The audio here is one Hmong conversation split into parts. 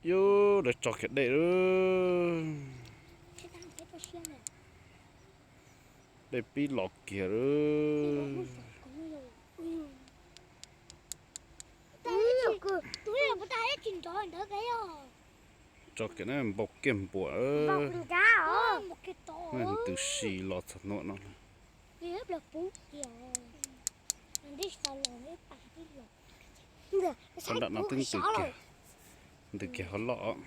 Yus lawv tso kiag dej lawm. Dej pib los kiag lawm. Tso kiag na, npau kiag npuas. Ntws si los txog nuav no. Qhov nram no twb ntws kiag, ntws kiag hauv loj.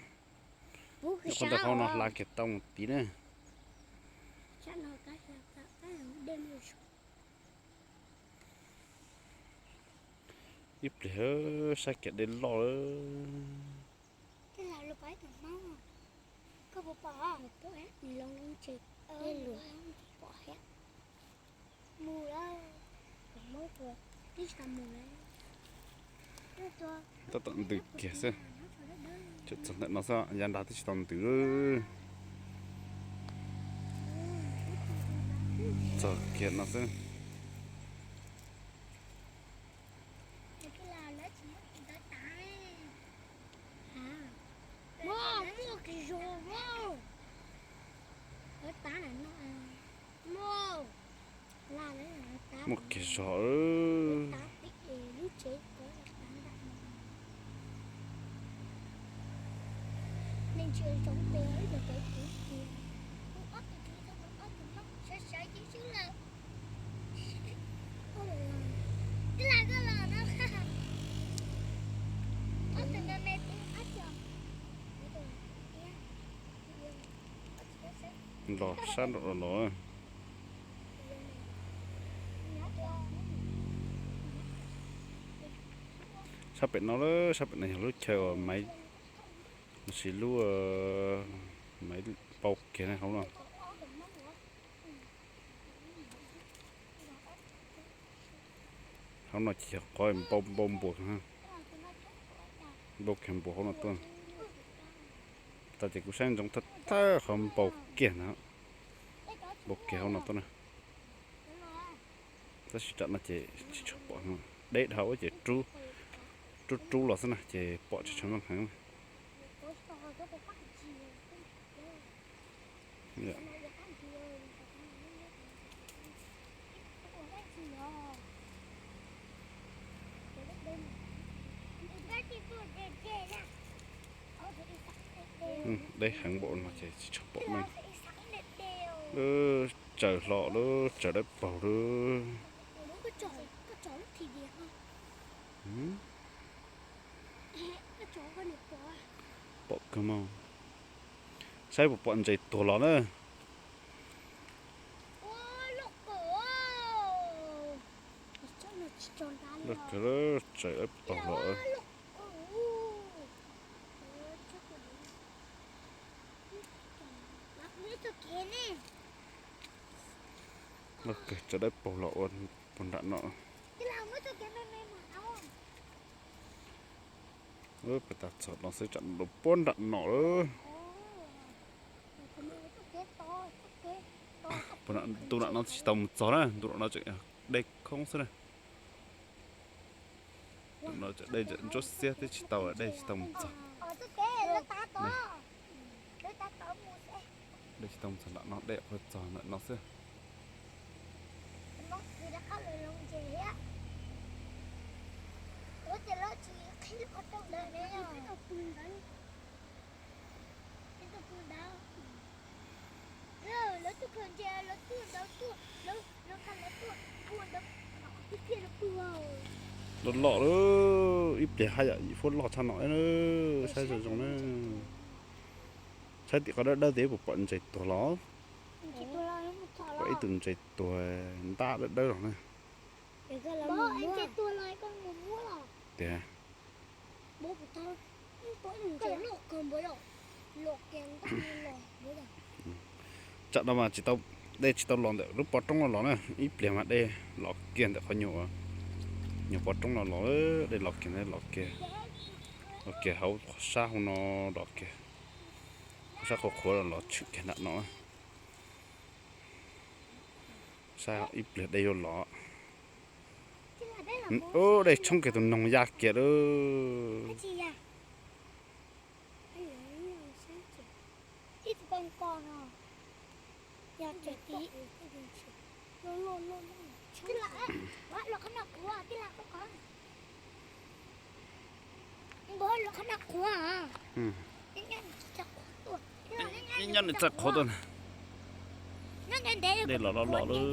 Qhov ntawm hauv no hla kiag tau mus tid na. Ib pliag saib kiag dej loj lawm. Tab tom ntws kiag xwb. Tseem txog ntawm no xwb, yav nrad twb tsis tau ntws. Txog kiag no xwb. Muaj kiag zog. Los sab nraum no los. Sab pem no lawm, sab pem no yog lub chaw uas Maiv, lossis lub, Maiv npau kiag hauv no. Hauv no ces yog qhov npau npau npuas, npau kiag npuas hauv no tuaj. Tas ces kuv saib ntsoov thawj thawj qhov npau kiag na, npau kiag hauv no tuaj na. Tab sis tam no ces tsis tshua pom, deb dhau ces rub rub los xwb na ces pom tsis tshua meej heev. Deb heev npaum no ces tsis tshua pom meej. Tsaws hlo lawm, tsaws dawb paug lawm. Pom kawg mog. Saib puas pom ntses tuag los na. Loj kawg, tsaws dawb paug los. Loj kawg, tsaws dawb paug los ua puag nram no. Peb tas txog no xwb, tsam no puag nram no lawm. Ntu nram no tsis tau mus txog na, ntu nram no tseem dej khoob xwb na. Nram no tseem dej ntsuab xiab, twb tsis tau, dej tsis tau mus txog. Dej tsis tau mus txog nram no, dej qhuav txog nram no xwb. Loj loj lawm, ib pliag haj yam fuab loj tshaj no. Saib zoo zoo na. Saib tim qhov dawb dawb tias puas pom ntses tuag los. Pom ib tug ntses tuag ntab dawb dawb los na. Tias tsam no mas tsis tau, dej tsis tau los ntawm lub pov roob no los na, ib pliag mas dej los kiag ntawm qhov nyuag, nyuag pov roob no los, dej los kiag ntawd, los kiag, los kiag hauv sab hauv no, los kiag sab qhuav qhuav los, los tshwm kiag nram no. Saib ib pliag dej yuav los. Ub, dej tshoob kiag tus noog ya kiag lawm. Ib nyob nws txawj qhuav tuaj na. Dej los los los lawm.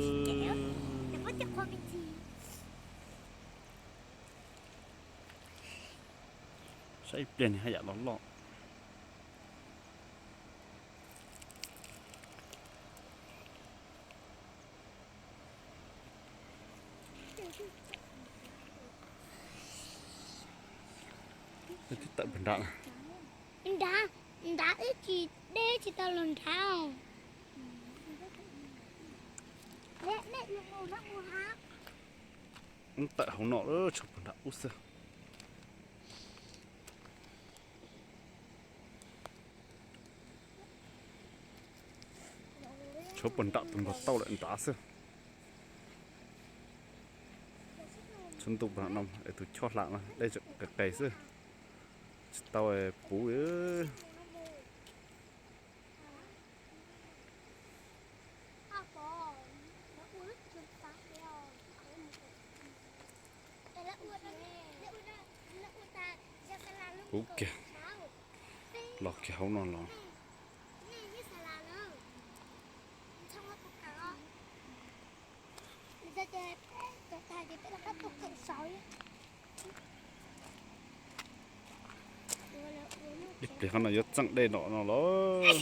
Saib ib pliag nws haj yam los loj. Twb tawm puag nrad. Nrad, nrad ib tsis deb tsis tau los nrad. Wb tawm hauv no lawm, tshuav puag nram ub xwb. Tshuav puag nram tus npog tauj lawm nrad xwb. Tshuav ntuj puag nram no es tus chob hla no dej qis qis xwb, tsis tau puv. Puv kiag, los kiag hauv no los. Ib pliag qhov no yuav txeem dej no no los.